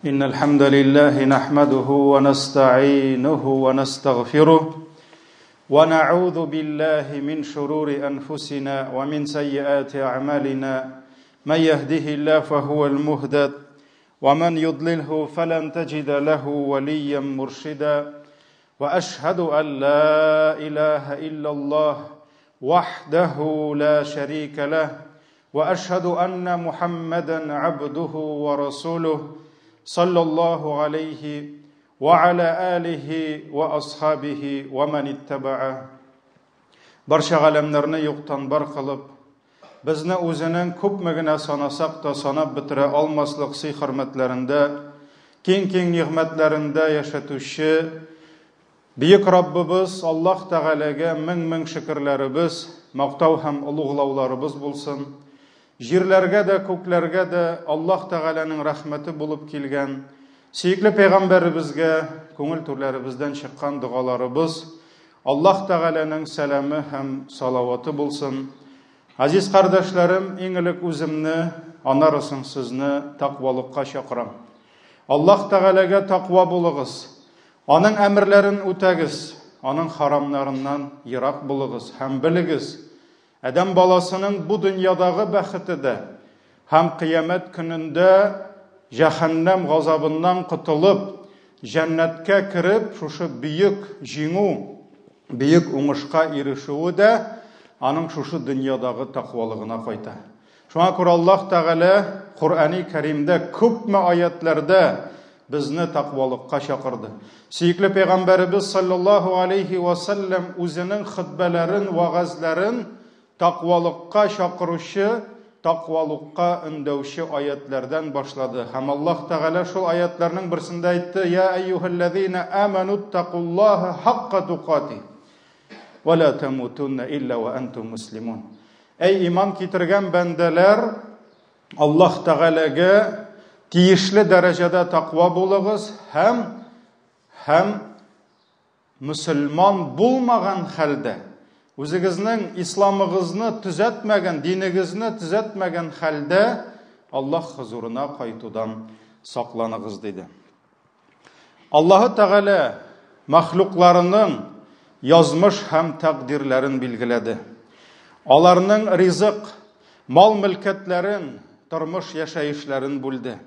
إن الحمد لله نحمده ونستعينه ونستغفره ونعوذ بالله من شرور أنفسنا ومن سيئات أعمالنا من يهده الله فهو المهتد ومن يضلله فلن تجد له وليا مرشدا وأشهد أن لا إله إلا الله وحده لا شريك له واشهد ان محمدا عبده ورسوله صلى الله عليه وعلى اله واصحابه ومن اتبعه Барча галәмнәрне юктан бар кылып, безне үзенең күпме генә санасак та санап бетерә алмаслык сый-хөрмәтләрендә, киң-киң нигъмәтләрендә яшәтүче Бөек Раббыбыз Аллаһ Тәгаләгә мең-мең шөкерләребез, мактау һәм олуглауларыбыз булсын. Җирләргә дә, күкләргә дә Аллаһ Тәгаләнең рәхмәте булып килгән сөекле пәйгамбәребезгә күңел түрләребездән чыккан догаларыбыз, Аллаһ Тәгаләнең сәламе һәм салаваты булсын. Газиз кардәшләрем, иң элек үземне, аннары соң сезне тәкъвалыкка чакырам. Аллаһ Тәгаләгә тәкъва булыгыз. Аның әмерләрен үтәгез, аның харамнарыннан ерак булыгыз һәм белегез, адәм баласының бу дөньядагы бәхете дә һәм кыямәт көнендә җәһәннәм газабыннан котылып, җәннәткә кереп, шушы бөек җиңү, бөек уңышка ирешүе дә аның шушы дөньядагы тәкъвалыгына кайта. Шуңа күрә Аллаһ Тәгалә Коръәни Кәримдә күпме аятләрдә безне тәкъвалыкка чакырды. Сөекле пәйгамбәребез саллаллаһу алейхи ва саллям үзенең хөтбәләрен, вәгазьләрен тәкъвалыкка чакыручы, тәкъвалыкка өндәүче аятләрдән башлады. Һәм Аллаһ Тәгалә шул аятләрнең берсендә әйтте: "Я әйюһәлләзина аману тәкуллаһа хакка тукати ва ла тамутунна илля ва антум муслимун." Әй иман китергән бәндәләр, Аллаһ Тәгаләгә тиешле дәрәҗәдә тәкъва булыгыз һәм һәм мөселман булмаган хәлдә, үзегезнең исламыгызны төзәтмәгән, динегезне төзәтмәгән хәлдә Аллаһ хозурына кайтудан сакланыгыз, диде. Аллаһы Тәгалә мәхлукларының язмыш һәм тәкъдирләрен билгеләде. Аларның ризык, мал-мөлкәтләрен, тормыш яшәешләрен бүлде.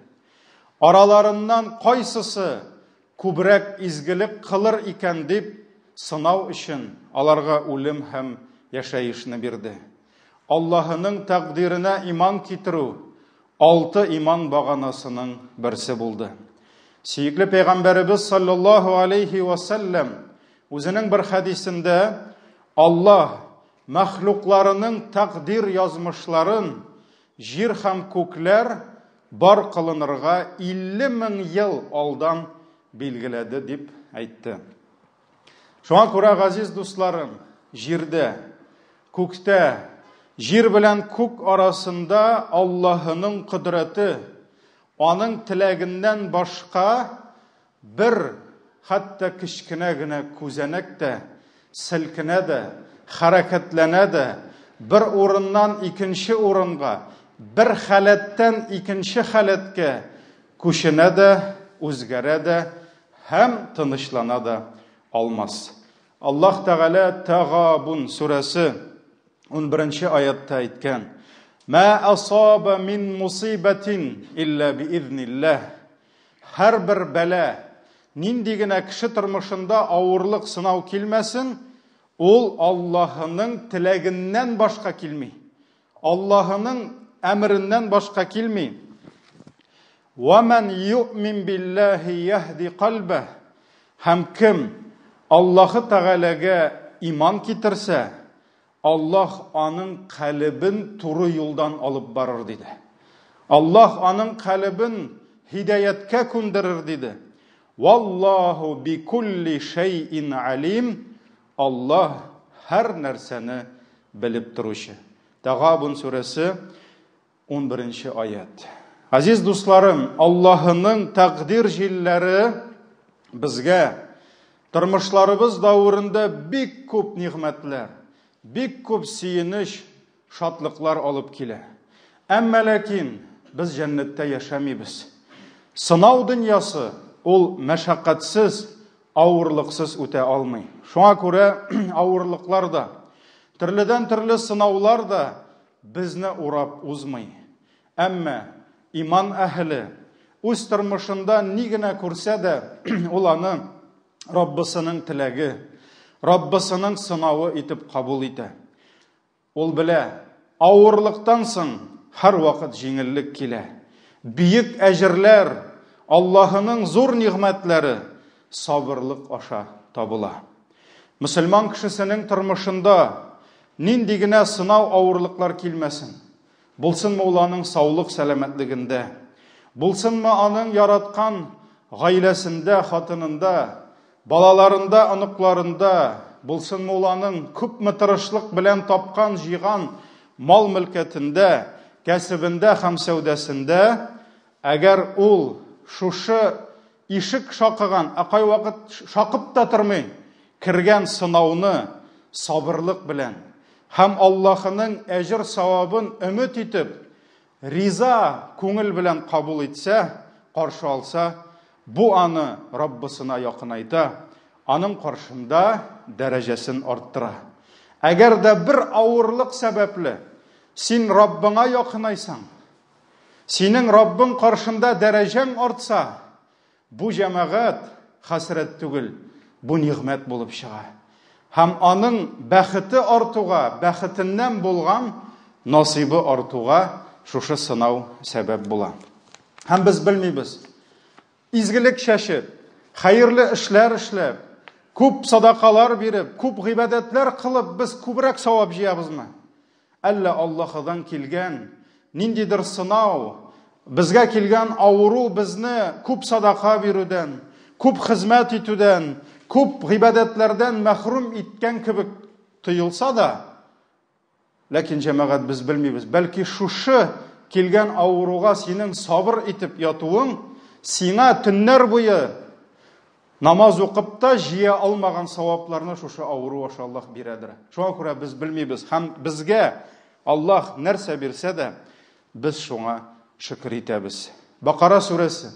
Араларыннан кайсысы күбрәк изгелек кылыр икән дип сынау өчен аларга үлем һәм яшәешне бирде. Аллаһының тәкъдиренә иман китерү алты иман баганасының берсе булды. Сөекле пәйгамбәребез саллаллаһу алейхи ва саллям үзенең бер хәдисендә Аллаһ мәхлукларының тәкъдир язмышларын җир һәм күкләр бар кылынырга 50 мең ел алдан билгеләде дип әйтте. Шуңа күрә, газиз дусларым, җирдә, күктә, җир белән күк арасында Аллаһының кодрәте, аның теләгеннән башка бер хәтта кечкенә генә күзәнәк тә селкенә дә, хәрәкәтләнә дә, бер урыннан икенче урынга, бер халәттән икенче халәткә күченә дә, үзгәрә дә һәм тынычлана да алмас. Аллаһ Тәгалә Тәгабун сүрәсе 11 аятта әйткән: "Ма асаба мин мусибатин илля биизнилләһ." Һәрбер бәла, нинди генә кеше тормышында авырлык, сынау килмәсен, ул Аллаһының теләгеннән башка килми. Аллаһының әмереннән башка килми. Ва ман юъмин биллаһи яһди кальбәһ. Һәм кем Аллаһы Тәгаләгә иман китерсә, Аллаһ аның калебен туры юлдан алып барыр, диде. Аллаһ аның калебен һидаяткә күндерер, диде. Валлаһу бикулли шәйин алим. Аллаһ һәр нәрсәне белеп торучы. Тагабун сүрәсе 11 аят. Азиз дусларым, Аллаһының тәкъдир җилләре безгә тормышларыбыз дәверендә бик күп нигъмәтләр, бик күп сөенеч, шатлыклар алып килә. Әмма ләкин без җәннәттә яшәмибез. Сынау дөньясы ул мәшәкатьсез, авырлыксыз үтә алмый. Шуңа күрә авырлыклар да, төрледән-төрле сынаулар да безне урап узмый. Әмма иман әһеле үз тормышында ни генә күрсә дә, ул аны Раббысының теләге, Раббысының сынавы итеп кабул итә. Ул белә, авырлыктан соң һәрвакыт җиңеллек килә. Бөек әҗерләр, Аллаһының зур нигъмәтләре сабырлык аша табыла. Мөселман кешесенең тормышында нинди генә сынау авырлыклар килмәсен, Булсынмы ул аның саулык-сәламәтлегендә, булсынмы аның яраткан гаиләсендә, хатынында, балаларында, оныкларында, булсынмы ул аның күпме тырышлык белән тапкан, җыйган мал-мөлкәтендә, кәсебендә һәм сәүдәсендә, әгәр ул шушы ишек шакыган, ә кайвакыт шакып та тормый, кергән сынауны сабырлык белән һәм Аллаһының әҗер-савабын өмет итеп, риза күңел белән кабул итсә, каршы алса, бу аны Раббысына якынайта, аның каршында дәрәҗәсен арттыра. Әгәр дә бер авырлык сәбәпле син Раббыңа якынайсаң, синең Раббың каршында дәрәҗәң артса, бу җәмәгать хәсрәт түгел, бу нигъмәт булып чыга. Һәм аның бәхете артуга, бәхетеннән булган насыйбы артуга шушы сынау сәбәп була. Һәм без белмибез, изгелек чәчеп, хәерле эшләр эшләп, күп садакалар биреп, күп гыйбадәтләр кылып, без күбрәк савап җыябызмы? Әллә Аллаһыдан килгән ниндидер сынау, безгә килгән авыру безне күп садака бирүдән, күп хезмәт итүдән, күп гыйбадәтләрдән мәхрүм иткән кебек тоелса да, ләкин җәмәгать без белмибез. Бәлки шушы килгән авыруга синең сабыр итеп ятуың сиңа төннәр буе Намаз укып та җыя алмаган савапларны шушы авыру аша Аллаһ бирәдер. Шуңа күрә без белмибез һәм безгә Аллаһ нәрсә бирсә дә, без шуңа шөкер итәбез. Бакара сүрәсе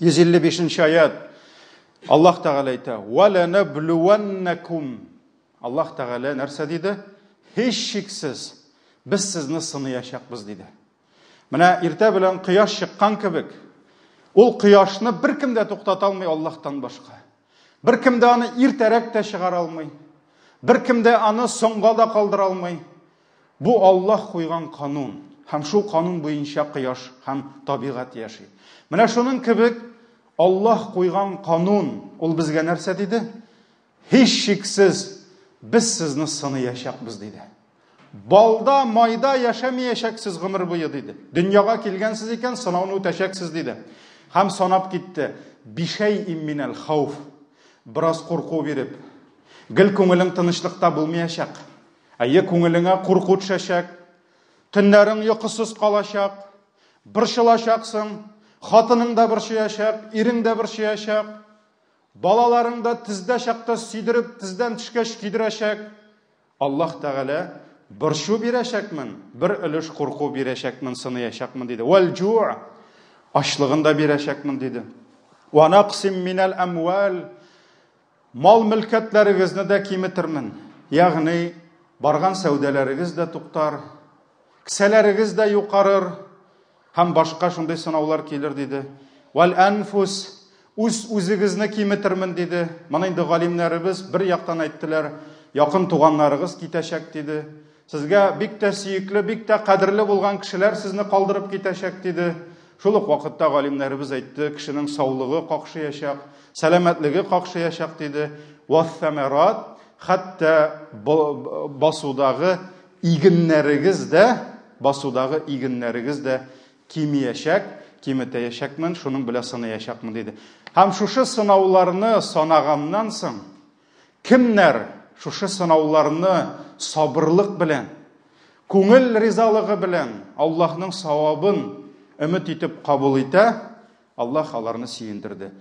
155 нче аят. Аллаһ Тәгалә әйтә: "Ва ланаблуаннакум". Аллаһ Тәгалә нәрсә диде? Һичшиксез без сезне сыныячакбыз диде. Менә иртә белән кояш чыккан кебек, ул кояшны беркем дә туктата алмый Аллаһтан башка. Беркем дә аны иртәрәк тә чыгара алмый. Беркем дә аны соңга да калдыра алмый. Бу Аллаһ куйган канун. Һәм шул канун буенча кояш һәм табигать яши. Менә шуның кебек Аллаһ куйган канун, ул безгә нәрсә диде? Һичшиксез, без сезне сыныячакбыз, диде. Балда, майда яшәмиячәксез гомер буе, диде. Дөньяга килгәнсез икән, сынауны үтәчәксез, диде. Һәм санап китте. Бишәй имминәл хауф. Бераз курку биреп. Гел күңелең тынычлыкта булмаячак. Әйе, күңелеңә курку төшәчәк. Төннәрең йокысыз калачак. Борчылачаксың. Хатының да борчыячак, ирең дә борчыячак. Балаларың да тездә чакта сөйдереп, тездән төшкәч көйдерәчәк. Аллаһ Тәгалә борчу бирәчәкмен, бер өлеш курку бирәчәкмен, сыныячакмын диде. Вәл җу' ачлыгын да бирәчәкмен диде. Ва нақсим минәл әмвәл мал мөлкәтләрегезне дә киметермен. Ягъни барган сәүдәләрегез дә туктар, кесәләрегез дә юкарыр, Һәм башка шундый сынаулар килер, диде. Вәл әнфус, үз үзегезне киметермен, диде. Моны инде галимнәребез бер яктан әйттеләр, якын туганнарыгыз китәчәк, диде. Сезгә бик тә сөекле, бик тә кадерле булган кешеләр сезне калдырып китәчәк, диде. Шул ук вакытта галимнәребез әйтте, кешенең саулыгы какшыячак, сәламәтлеге какшыячак, диде. Вассамарат, хәтта басудагы Игеннәрегез дә, басудагы игеннәрегез дә кимиячәк, киметәячәкмен, шуның белән сынаячакмын, диде. Һәм шушы сынауларны санаганнан соң, кемнәр шушы сынауларны сабырлык белән, күңел ризалыгы белән Аллаһның савабын өмет итеп кабул итә, Аллаһ аларны сөендерде.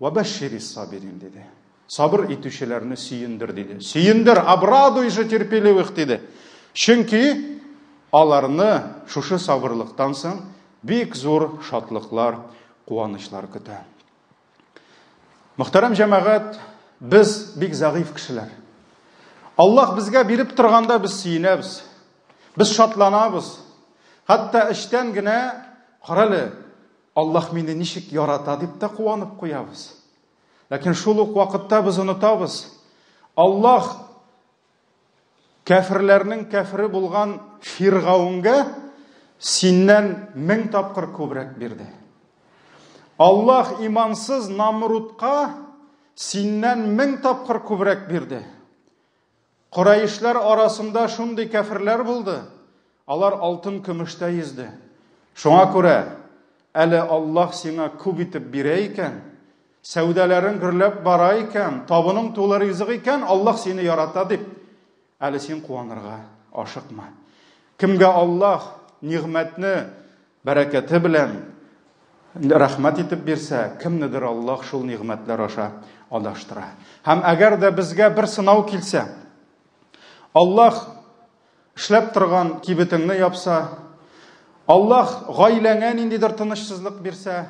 Вә бәшширис сабирин, диде. Сабыр итүчеләрне сөендер, диде. Сөендер, обрадуй же терпеливых, диде. Чөнки аларны шушы сабырлыктан соң бик зур шатлыклар куанычлар көтә. Мөхтәрәм җәмәгать, без бик зәгыйфь кешеләр. Аллаһ безгә биреп торганда без сөенәбез. Без шатланабыз. Хәтта эчтән генә, карале, Аллаһ мине ничек ярата дип тә куанып куябыз. Ләкин шул ук вакытта без онытабыз. Аллаһ кәферләрнең кәфере булган Фиргавенгә синнән мең тапкыр күбрәк бирде. Аллаһ имансыз Намрудка синнән мең тапкыр күбрәк бирде. Курайшлар арасында шундый кәферләр булды. Алар алтын көмештә йөзде. Шуңа күрә әле Аллаһ сиңа күп итеп бирә икән, сәүдәләрең гөрләп бара икән, табының тулы ризык икән, Аллаһ сине ярата дип, әле син куанырга ашыкма. Кемгә Аллаһ нигъмәтне бәрәкәте белән рәхмәт итеп бирсә, кемнедер Аллаһ шул нигъмәтләр аша адаштыра. Һәм әгәр дә безгә бер сынау килсә, Аллаһ эшләп торган кибетеңне япса, Аллаһ гаиләңә ниндидер тынычсызлык бирсә,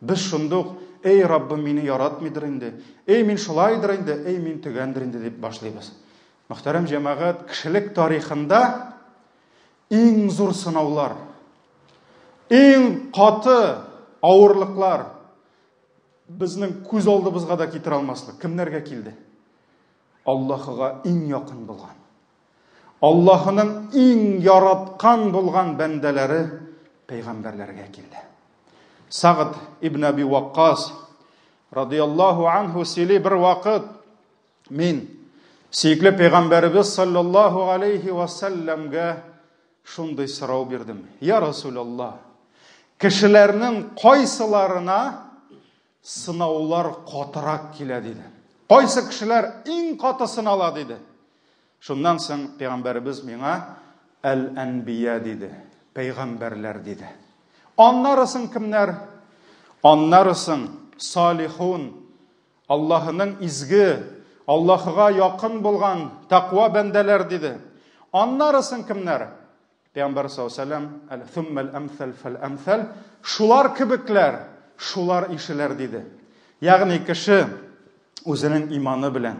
без шундук, эй, Раббым мине яратмыйдыр инде, эй, мин шулайдыр инде, эй, мин төгәндер инде дип башлыйбыз. Мөхтәрәм җәмәгать, кешелек тарихында иң зур сынаулар, иң каты авырлыклар безнең күз алдыбызга да китерә алмаслык кемнәргә килде? Аллаһыга иң якын булган, Аллаһының иң яраткан булган бәндәләре пәйгамбәрләргә килде. Сагд ибн Аби Ваккас радияллаһу анху сөйли бер вакыт мин сөекле пәйгамбәребез саллаллаһу алейхи ва сәлләмгә шундый сорау бирдем. Я Расулаллаһ, кешеләрнең кайсыларына сынаулар катырак килә диде. Кайсы кешеләр иң каты сынала диде. Шуннан соң пәйгамбәребез миңа әл-әнбия диде, пәйгамбәрләр диде. Аннары соң кемнәр? Аннары соң салихун, Аллаһының изге, Аллаһыга якын булган тәкъва бәндәләр диде. Аннары соң кемнәр? Пәйгамбәр саллаллаһу алейһи ва сәлләм, "Әл әмсәл фәл әмсәл", шулар кебекләр, шулар ишеләр диде. Ягъни кеше үзенең иманы белән,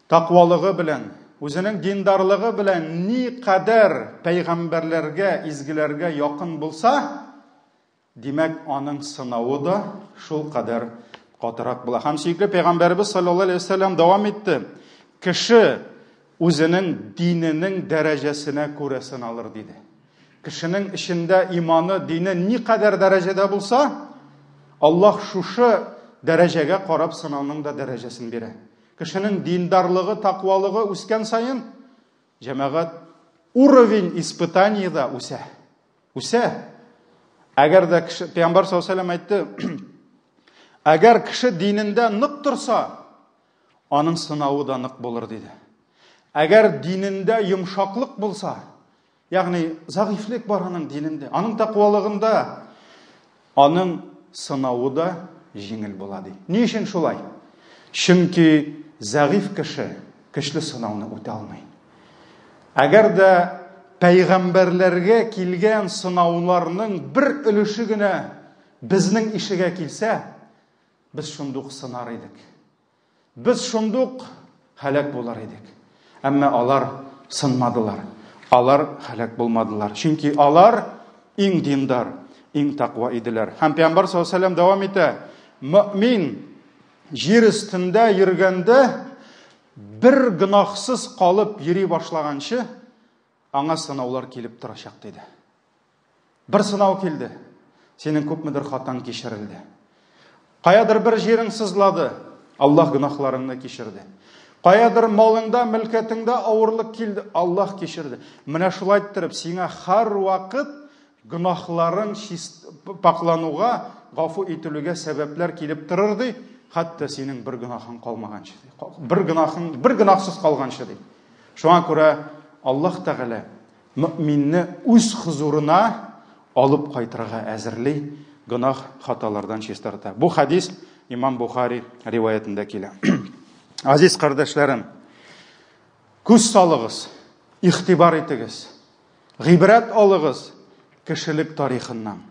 тәкъвалыгы белән, үзенең диндарлыгы белән ни кадәр пәйгамбәрләргә, изгеләргә якын булса, Димәк, аның сынавы да шул кадәр катырак була. Һәм сөекле пәйгамбәребез саллаллаһу алейһи вәсәлләм дәвам итте. Кеше үзенең диненең дәрәҗәсенә күрә сыналыр диде. Кешенең эчендә иманы, дине никадәр дәрәҗәдә булса, Аллаһ шушы дәрәҗәгә карап сынауның да дәрәҗәсен бирә. Кешенең диндарлыгы, тәкъвалыгы үскән саен, җәмәгать уровень испытаний да үсә. Үсә. Әгәр дә кеше, Пәйгамбәр саллаллаһу алейһи әйтте, әгәр кеше динендә нык торса, аның сынавы да нык булыр диде. Әгәр динендә йомшаклык булса, ягъни зәгыйфьлек бар аның динендә, аның тәкъвалыгында, аның сынавы да җиңел була ди. Ни өчен шулай? Чөнки зәгыйфь кеше көчле сынауны үтә алмый. Әгәр дә пәйгамбәрләргә килгән сынауларның бер өлеше генә безнең ишегә килсә, без шундук сынар идек. Без шундук һәлак булар идек. Әмма алар сынмадылар. Алар һәлак булмадылар. Чөнки алар иң диндар, иң тәкъва иделәр. Һәм Пәйгамбәр саллаллаһу алейһи дәвам итә. Мөмин җир өстендә йөргәндә бер гөнаһсыз калып йөри башлаганчы, аңа сынаулар килеп торачак диде. Бер сынау килде. Синең күпмедер хатаң кичерелде. Каядыр бер җирең сызлады. Аллаһ гөнаһларыңны кичерде. Каядыр малыңда, мөлкәтеңдә авырлык килде, Аллаһ кичерде. Менә шулай иттереп, сиңа һәрвакыт гөнаһларың паклануга, гафу ителүгә сәбәпләр килеп торыр ди, хәтта синең бер гөнаһың калмаганчы ди. Бер гөнаһың, бер гөнаһсыз калганчы ди. Шуңа күрә Аллаһ Тәгалә мөминне үз хозурына алып кайтырга әзерли, гөнаһ хаталардан чистарта. Бу хадис Имам Бухари риваятендә килә. Азиз кардәшләрем, күз салыгыз, игътибар итегез. Гыйбрәт алыгыз кешелек тарихыннан.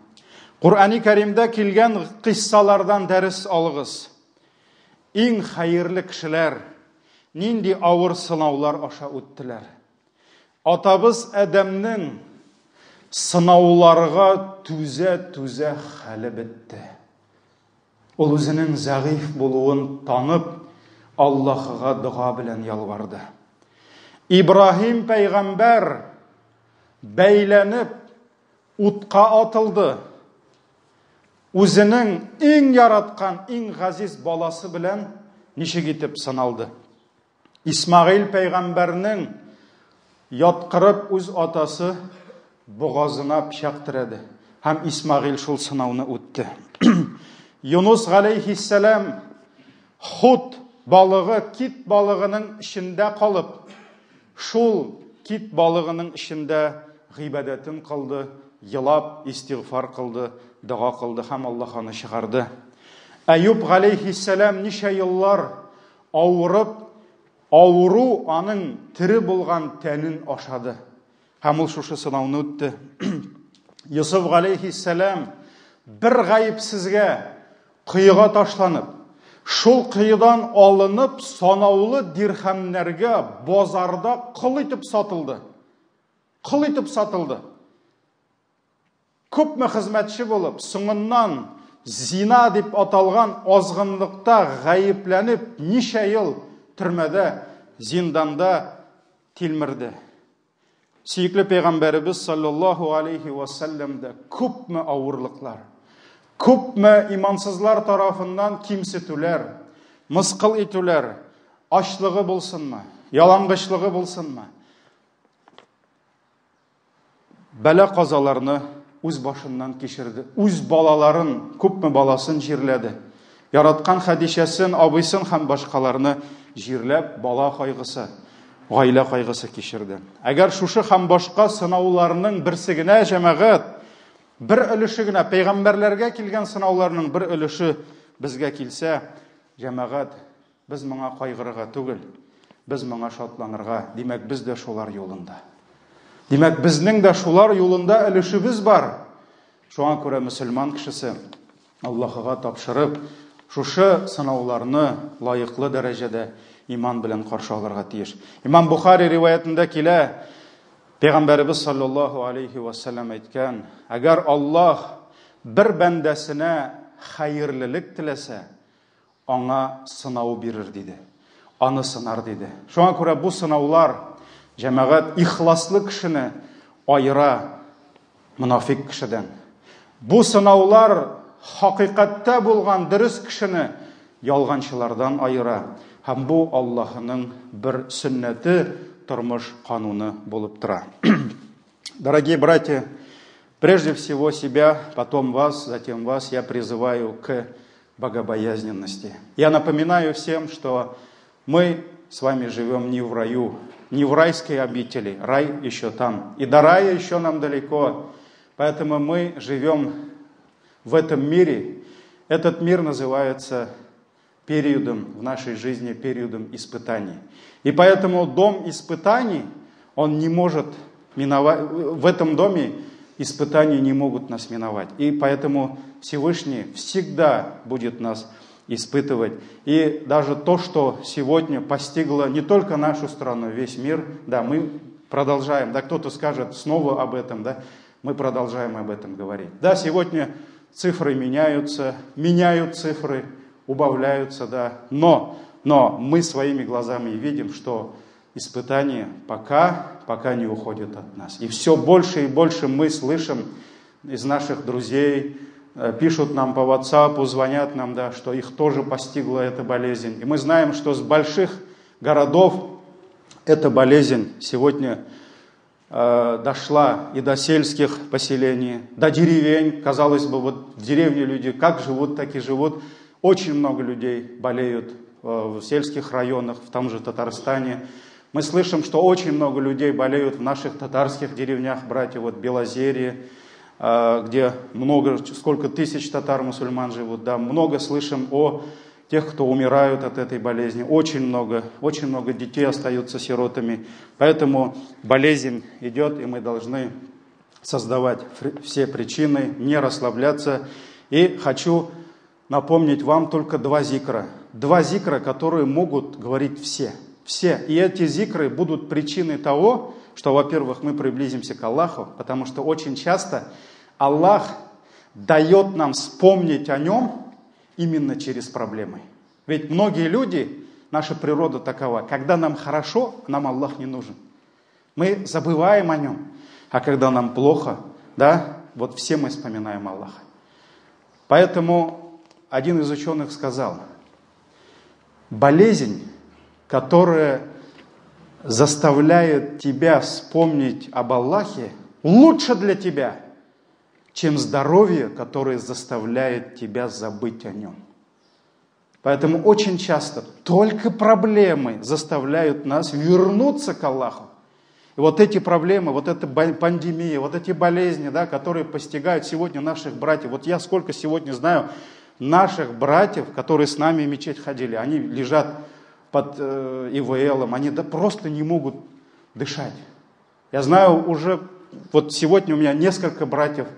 Коръәни Кәримдә килгән кыйссалардан дәрес алыгыз. Иң хәерле кешеләр нинди авыр сынаулар аша үттеләр. Атабыз Адәмнең сынауларга түзә-түзә хәле бетте. Ул үзенең зәгыйфь булуын танып, Аллаһыга дога белән ялварды. Ибраһим пәйгамбәр бәйләнеп утка атылды. Үзенең иң яраткан, иң газиз баласы белән ничек итеп сыналды. Исмагыйль пәйгамбәрнең яткырып үз атасы богазына пычак терәде. Һәм Исмагыйль шул сынауны үтте. Юнус галәйһиссәлам Хут балыгы, кит балыгының эчендә калып, шул кит балыгының эчендә гыйбадәтен кылды, елап истигъфар кылды, дога кылды һәм Аллаһ аны чыгарды. Әюб галәйһиссәлам ничә еллар авырып, авыру аның тере булган тәнен ашады. Һәм ул шушы сынауны үтте. Йосыф галәйһиссәлам бер гаепсезгә коега ташланып, шул коедан алынып, санаулы дирхәмнәргә базарда кол итеп сатылды. Кол итеп сатылды. Күпме хезмәтче булып, соңыннан зина дип аталган азгынлыкта гаепләнеп, ничә ел төрмәдә, зинданда тилмерде. Сөекле пәйгамбәребез саллаллаһу алейхи ва сәлләм дә күпме авырлыклар, күпме имансызлар тарафыннан кимсетүләр, мыскыл итүләр, ачлыгы булсынмы, ялангычлыгы булсынмы, бәла-казаларны үз башыннан кичерде. Үз балаларын, күпме баласын җирләде. Яраткан Хәдичәсен, абыйсын һәм башкаларны җирләп, бала кайгысы, гаилә кайгысы кичерде. Әгәр шушы һәм башка сынауларның берсе генә, җәмәгать, бер өлеше генә, пәйгамбәрләргә килгән сынауларның бер өлеше безгә килсә, җәмәгать, без моңа кайгырырга түгел, без моңа шатланырга. Димәк, без дә шулар юлында. Димәк, безнең дә шулар юлында өлешебез бар. Шуңа күрә мөселман кешесе Аллаһыга тапшырып, шушы сынауларны лаеклы дәрәҗәдә иман белән каршы алырга тиеш. Имам Бухари риваятендә килә, Пәйгамбәребез саллаллаһу алейхи ва саллям әйткән, әгәр Аллаһ бер бәндәсенә хәерлелек теләсә, аңа сынау бирер диде. Аны сынар диде. Шуңа күрә бу сынаулар җәмәгать ихласлы кешене аера монафик кешедән. Бу сынаулар хакыйкатьтә булган дөрес кешене ялганчылардан аера. Һәм бу Аллаһының бер сөннәте, тормыш кануны булып тора. Дорогие братья, прежде всего себя, потом вас, затем вас я призываю к богобоязненности. Я напоминаю всем, что мы с вами живем не в раю, не в райской обители, рай еще там. И до рая еще нам далеко. Поэтому мы живем в этом мире. Этот мир называется периодом в нашей жизни, периодом испытаний. И поэтому дом испытаний, он не может миновать, в этом доме испытания не могут нас миновать. И поэтому Всевышний всегда будет нас испытывать. И даже то, что сегодня постигло не только нашу страну, весь мир, да, мы продолжаем, да, кто-то скажет снова об этом, да, мы продолжаем об этом говорить. Да, сегодня цифры меняются, меняют цифры, убавляются, да, но мы своими глазами видим, что испытания пока не уходят от нас. И все больше и больше мы слышим из наших друзей, пишут нам по WhatsApp, звонят нам, да, что их тоже постигла эта болезнь. И мы знаем, что с больших городов эта болезнь сегодня дошла и до сельских поселений, до деревень. Казалось бы, вот в деревне люди как живут, так и живут. Очень много людей болеют в сельских районах, в том же Татарстане. Мы слышим, что очень много людей болеют в наших татарских деревнях, братья, вот Белозерье, где много, сколько тысяч татар-мусульман живут, да, много слышим о тех, кто умирают от этой болезни, очень много детей остаются сиротами, поэтому болезнь идет, и мы должны создавать все причины, не расслабляться. И хочу напомнить вам только два зикра. Два зикра, которые могут говорить все. Все. И эти зикры будут причиной того, что, во-первых, мы приблизимся к Аллаху, потому что очень часто Аллах дает нам вспомнить о нем именно через проблемы. Ведь многие люди, наша природа такова, когда нам хорошо, нам Аллах не нужен. Мы забываем о нем. А когда нам плохо, да, вот все мы вспоминаем Аллаха. Поэтому один из ученых сказал, болезнь, которая заставляет тебя вспомнить об Аллахе, лучше для тебя, чем здоровье, которое заставляет тебя забыть о нем. Поэтому очень часто только проблемы заставляют нас вернуться к Аллаху. И вот эти проблемы, вот эта пандемия, вот эти болезни, да, которые постигают сегодня наших братьев. Вот я сколько сегодня знаю наших братьев, которые с нами в мечеть ходили, они лежат под ИВЛом, они да, просто не могут дышать. Я знаю уже, вот сегодня у меня несколько братьев,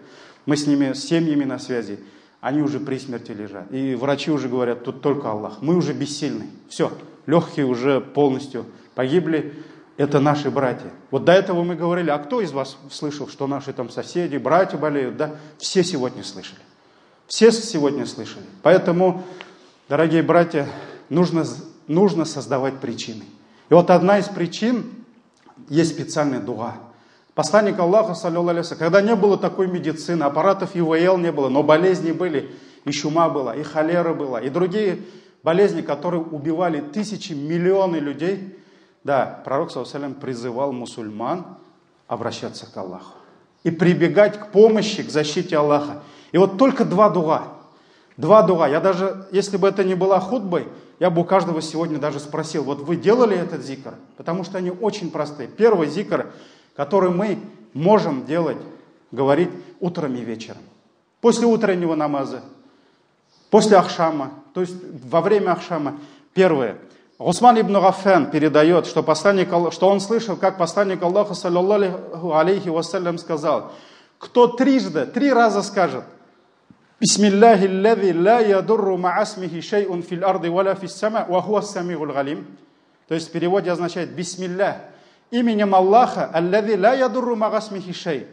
мы с ними, с семьями на связи, они уже при смерти лежат. И врачи уже говорят, тут только Аллах, мы уже бессильны. Все, легкие уже полностью погибли. Это наши братья. Вот до этого мы говорили, а кто из вас слышал, что наши там соседи, братья болеют, да? Все сегодня слышали. Все сегодня слышали. Поэтому, дорогие братья, нужно создавать причины. И вот одна из причин есть специальная дуа. Посланник Аллаха, саллиллаху алейхи ва саллям, когда не было такой медицины, аппаратов ИВЛ не было, но болезни были, и чума была, и холера была, и другие болезни, которые убивали тысячи, миллионы людей. Да, пророк, саллиллаху алейхи ва саллям, призывал мусульман обращаться к Аллаху и прибегать к помощи, к защите Аллаха. И вот только два дуа. Два дуа. Я даже, если бы это не была хутбой, я бы у каждого сегодня даже спросил, вот вы делали этот зикр? Потому что они очень простые. Первый зикр, который мы можем делать, говорить утром и вечером. После утреннего намаза, после ахшама, то есть во время ахшама. Первое. Усман ибн Аффан передает, что, что он слышал, как посланник Аллаха, саллиллаху алейхи вассалям, сказал, кто три раза скажет «Бисмиллахи аллази ла ядурру ма'а исмихи шай'ун фил арды валя фис сама, ва хуа ас-сами'ул галим». То есть в переводе означает «Бисмиллах», именем Аллаха, аллази ла ядурру ма'а исмихи шай,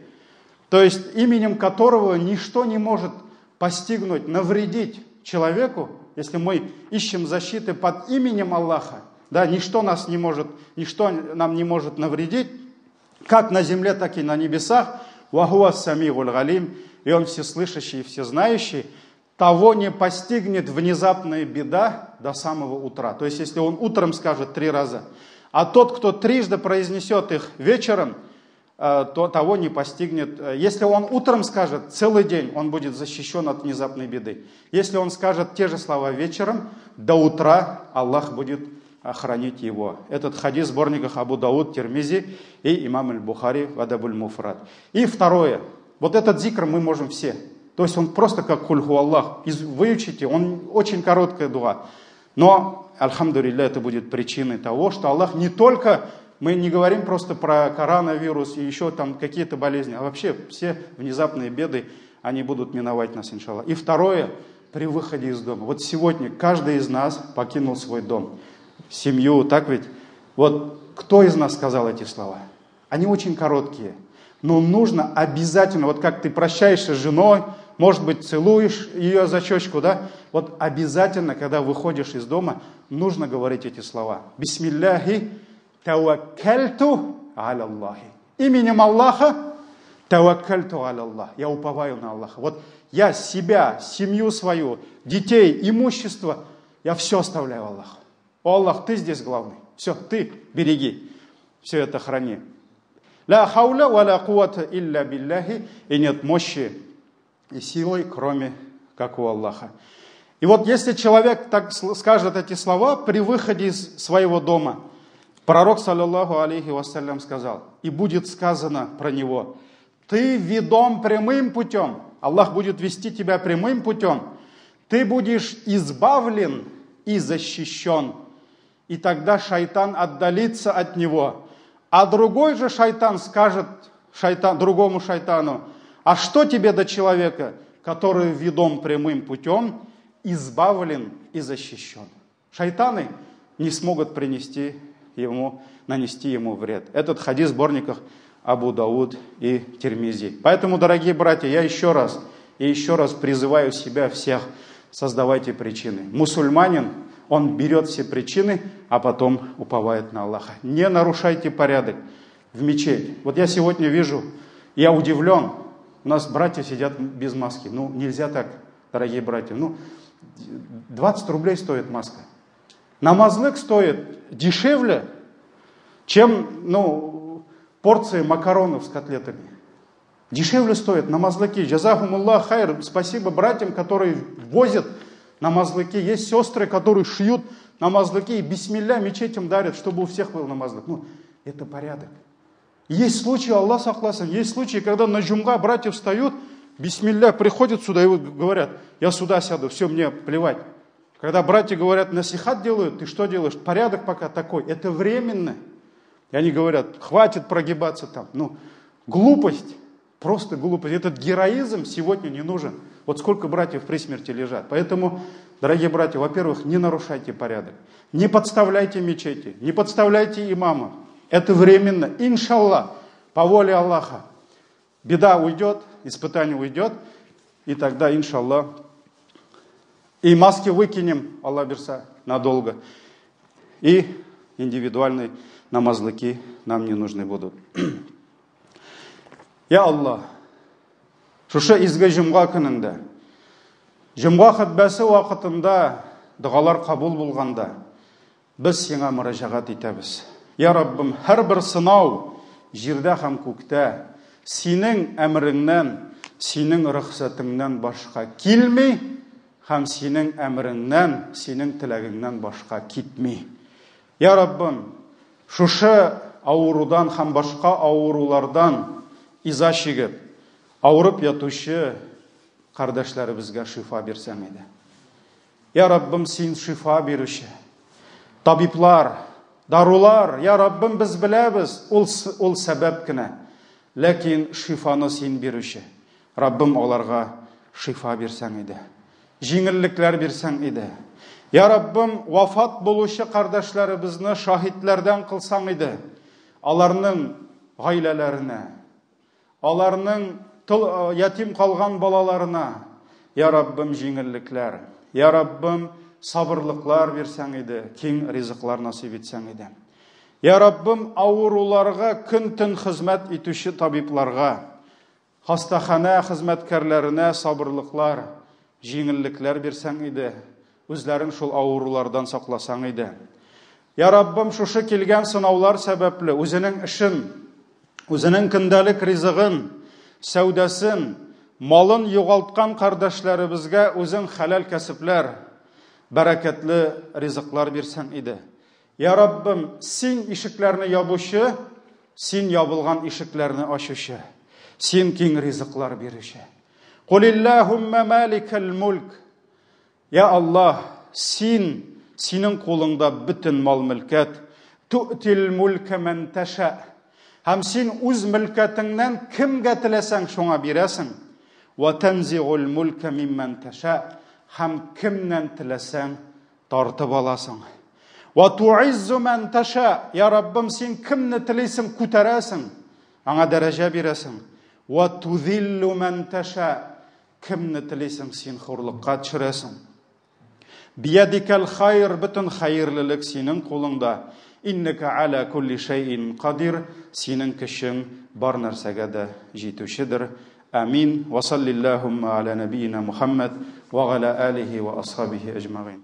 то есть именем которого ничто не может постигнуть, навредить человеку. Если мы ищем защиты под именем Аллаха, да, ничто нас не может, ничто нам не может навредить, как на земле, так и на небесах. Ва хуа ас-сами'ул галим, и он всеслышащий и всезнающий, того не постигнет внезапная беда до самого утра. То есть, если он утром скажет 3 раза, а тот, кто трижды произнесет их вечером, то того не постигнет. Если он утром скажет, целый день он будет защищен от внезапной беды. Если он скажет те же слова вечером, до утра Аллах будет хранить его. Этот хадис в сборниках Абу Дауд, Тирмизи и имам Аль-Бухари в Адабуль Муфрад. И второе. Вот этот зикр мы можем все. То есть он просто как кульху Аллах. Выучите, он очень короткая дуа. Но, альхамдулилля, это будет причиной того, что Аллах не только... Мы не говорим просто про коронавирус и еще там какие-то болезни, а вообще все внезапные беды, они будут миновать нас, иншаллах. И второе, при выходе из дома. Вот сегодня каждый из нас покинул свой дом, семью, так ведь? Вот кто из нас сказал эти слова? Они очень короткие, но нужно обязательно, вот как ты прощаешься с женой, может быть, целуешь ее за щечку, да? Вот обязательно, когда выходишь из дома, нужно говорить эти слова. Бисмилляхи таваккальту аля Аллахи. Именем Аллаха таваккальту аля Аллах. Я уповаю на Аллаха. Вот я себя, семью свою, детей, имущество, я все оставляю Аллаху. О, Аллах, ты здесь главный. Все, ты береги. Все это храни. Ла хауля ва ла куввата илля биллахи. И нет мощи и силы, кроме как у Аллаха. И вот если человек так скажет эти слова при выходе из своего дома, пророк, саллиллаху алейхи вассалям, сказал, и будет сказано про него, ты ведом прямым путем, Аллах будет вести тебя прямым путем, ты будешь избавлен и защищен, и тогда шайтан отдалится от него, а другой же шайтан скажет шайтан, другому шайтану, а что тебе до человека, который ведом прямым путем, избавлен и защищен? Шайтаны не смогут принести ему, нанести ему вред. Этот хадис в сборниках Абу Дауд и Тирмизи. Поэтому, дорогие братья, я еще раз и еще раз призываю себя всех, создавайте причины. Мусульманин, он берет все причины, а потом уповает на Аллаха. Не нарушайте порядок в мечеть. Вот я сегодня вижу, я удивлен, у нас братья сидят без маски. Ну, нельзя так, дорогие братья. Ну, 20 рублей стоит маска. Намазлык стоит дешевле, чем, ну, порции макаронов с котлетами. Дешевле стоит намазлыки. Джазахумуллах хайр. Спасибо братьям, которые возят намазлыки. Есть сестры, которые шьют намазлыки и бисмилля мечетям дарят, чтобы у всех был намазлык. Ну, это порядок. Есть случаи, Аллах согласен, есть случаи, когда на джумга братья встают, бисмилля, приходят сюда и вот говорят, я сюда сяду, все, мне плевать. Когда братья говорят, насихат делают, ты что делаешь? Порядок пока такой, это временно. И они говорят, хватит прогибаться там. Ну, глупость, просто глупость. Этот героизм сегодня не нужен. Вот сколько братьев при смерти лежат. Поэтому, дорогие братья, во-первых, не нарушайте порядок. Не подставляйте мечети, не подставляйте имамов. Это временно. Иншаллах, по воле Аллаха. Беда уйдет, испытание уйдет, и тогда, иншаллах, и маски выкинем, Аллах бирса, надолго. И индивидуальные намазлыки нам не нужны будут. Я Аллах, шушы изге җомга көнендә, җомга хөтбәсе вакытында догалар кабул булганда, без сиңа мөрәҗәгать итәбез. Я Раббым, һәрбер сынау җирдә һәм күктә синең әмереңнән, синең рөхсәтеңнән башка килми һәм синең әмереңнән, синең теләгеңнән башка китми. Я Раббым, шушы авырудан һәм башка авырулардан иза чигеп, авырып ятучы кардәшләребезгә шифа бирсәң иде. Я Раббым, син шифа бирүче. Табиблар, дарулар, я Раббым, без беләбез, ул сәбәп кенә. Ләкин шифаны син бирүче. Раббым, аларга шифа бирсәң иде. Җиңеллекләр бирсәң иде. Я Раббым, вафат булучы кардәшләребезне шаһитләрдән кылсаң иде. Аларның гаиләләренә, аларның ятим калган балаларына, Я Раббым, җиңеллекләр, Я Раббым, сабырлыклар бирсәң иде, киң ризыклар насыйп итсәң иде. Я Раббым, авыруларга көн-төн хезмәт итүче табибларга, хастаханә хезмәткәрләренә сабырлыклар, җиңеллекләр бирсәң иде, үзләрен шул авырулардан сакласаң иде. Я Раббым, шушы килгән сынаулар сәбәпле үзенең эшен, үзенең көндәлек ризыгын, сәүдәсен, малын югалткан кардәшләребезгә үзең хәләл кәсепләр, бәрәкәтле ризыклар бирсәң иде. Я Раббым, син ишекләрне ябучы, син ябылган ишекләрне ачучы, син киң ризыклар бирүче. Кулиллахумма маликал мулк. Я Аллаһ, син, синең кулыңда бөтен мал-мөлкәт. Ту'тил мулка ман таша. Һәм син үз мөлкәтеңнән кемгә теләсәң шуңа бирәсең. Ва танзигул мулка мимман таша. Һәм кемнән теләсәң тартып аласың. Ва туиззу ман таша. Я Раббым, син кемне телисең күтәрәсең, аңа дәрәҗә бирәсең. Ва тузиллу ман таша. Кемне телисең син хурлыкка төшерәсең. Биядикал хайр, бөтен хәерлелек синең кулыңда. Иннaka аля кулли шәйин кадир, синең көчең бар нәрсәгә дә җитүчедер. Амин. Ва саллиллахумма аля набийна Мухаммад ва аля алихи ва асхабихи әҗмәгыйн.